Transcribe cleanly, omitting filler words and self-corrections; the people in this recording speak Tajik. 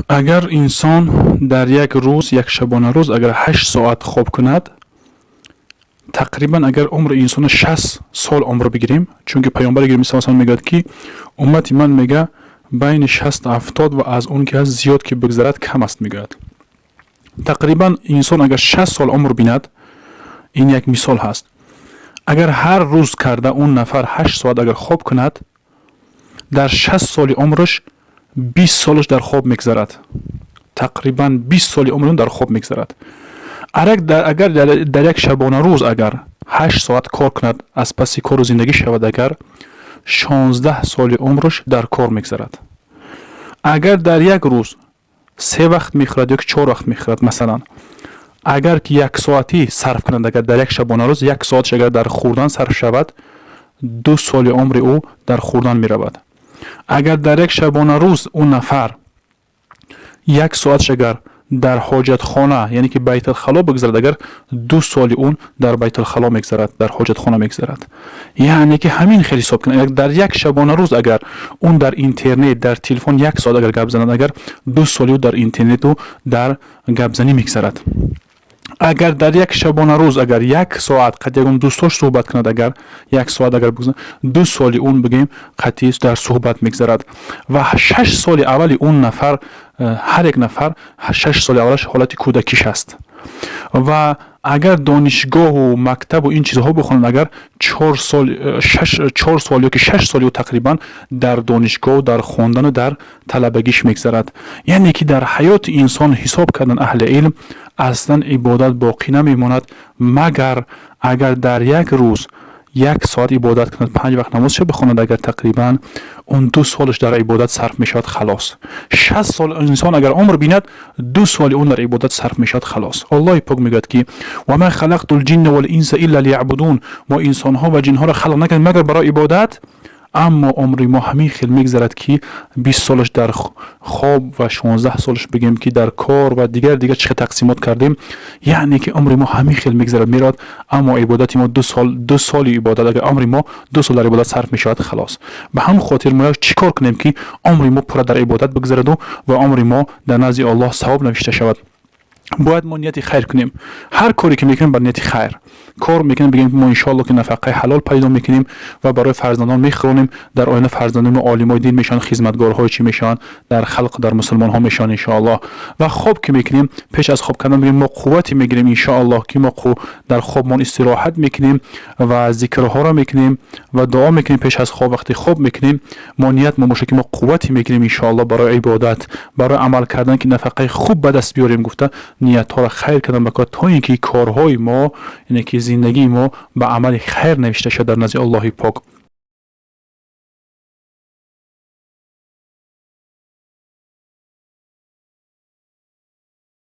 Агар инсон дар як рӯз, як шабонарӯз агар 8 соат хоб кунад, тақрибан агар умри инсона 60 сол умр бигирем, чунки паёмбари гиромӣ са мегӯяд, ки уммати ман, мега, байни 60, 70 ва аз он ки ҳаст зиёд ки бигзарад, кам аст, мегӯяд. Тақрибан инсон агар 60 сол умр бинад, ин як мисол ҳаст, агар ҳар рӯз карда он нафар 8 соат агар хоб кунад, дар 60 соли умраш 20 солаш дар хоб мегзарад. Тақрибан 20 соли умри он дар хоб мегзарад. Агар дар як шабонарӯз агар 8 соат кор кунад, аз паси кору зиндагӣ шавад, агар 16 соли умраш дар кор мегзарад. Агар дар як рӯз се вақт мехӯрад ё ки чор вақт мехӯрад, масалан, агар ки як соатӣ сарф кунад, агар дар як шабонарӯз як соатш агар дар хӯрдан сарф шавад, 2 соли умри ӯ дар хӯрдан меравад. Агар дар як шабонарӯз ӯ нафар як соатш агар дар ҳоҷатхона, яъне ки Байтулхало бигзарад, агар 2 соли он дар Байтулхало мегзарад, дар ҳоҷатхона мегзарад. Яъне ки ҳамин хел ҳисоб кунад, дар як шабонарӯз агар он дар интернет, дар телефон як соат агар гап занад, агар 2 соли ӯ дар интернету дар гапзанӣ мегзарад. Агар дар як шабонарӯз агар як соат қад ягон дӯстош суҳбат кунад, агар як соат агар, 2 соли он, бигӯем, қатъи дар суҳбат мегзарад. Ва 6 соли аввали он нафар, ҳар як нафар 6 соли аввалаш ҳолати кӯдакиш аст. Ва агар донишгоҳу мактабу ин чизҳо бихонад, агар 4 сол, 4 сол ё ки 6 соли ӯ тақрибан дар донишгоҳ, дар хондану дар талабагиш мегзарад. Яъне ки дар ҳаёти инсон, ҳисоб кардан аҳли илм, аслан ибодат боқӣ намемонад, магар агар дар як рӯз як соат ибодат кунад, панҷ вақт намозша бихонад агар, тақрибан он 2 солаш дар ибодат сарф мешавад, халос. 60 сол инсон агар умр бинад, 2 соли он дар ибодат сарф мешавад, халос. Аллоҳи пок мегӯяд, ки وما خلقت الجن والإنس إلا ليعبدون. Мо инсонҳо ва ҷинҳоро халқ накардем, магар барои ибодат. Аммо умри мо ҳамин хел мегзарад, ки 20 солаш дар хоб ва 16 солаш, бигем, ки дар кор ва дигар дигар чӣ тақсимот кардем. Яъне ки умри мо ҳамин хел мегзарад, меравад, аммо ибодати мо 2 сол, 2 соли ибодат, агар умри мо 2 сол дар ибодат сарф мешавад, халос. Ба ҳамин хотир мо чӣ кор кунем, ки умри мо пурра дар ибодат бигзараду ва умри мо дар назди Аллоҳ савоб навишта шавад? Бояд мо нияти хайр кунем. Ҳар коре ки мекунем, бар нияти хайр кор мекунем. Бигем, мо иншоалло ки нафақаи ҳалол пайдо мекунем ва барои фарзандон мехӯронем, дар оянда фарзандони мо олимои дин мешаванд, хизматгорҳои чӣ мешаванд, дар халқ, дар мусулмонҳо мешаванд, иншоаллоҳ. Ва хоб ки мекунем, пеш аз хоб кардан бигем, мо қуввате мегирем, иншоаллоҳ, ки мо дар хобмон истироҳат мекунем ва зикрҳоро мекунем ва дуо мекунем пеш аз хоб. Вақте хоб мекунем, мо ният мо бошад, ки мо қуввате мегирем, иншоаллоҳ, барои ибодат, барои амал кардан, ки нафақаи хуб ба даст биёрем гуфта, ниятҳоро хайр кардан ба кор, то ин ки корҳои мо, яъне ки зиндагии мо ба амали хайр навишта шавад дар назди Аллоҳи пок.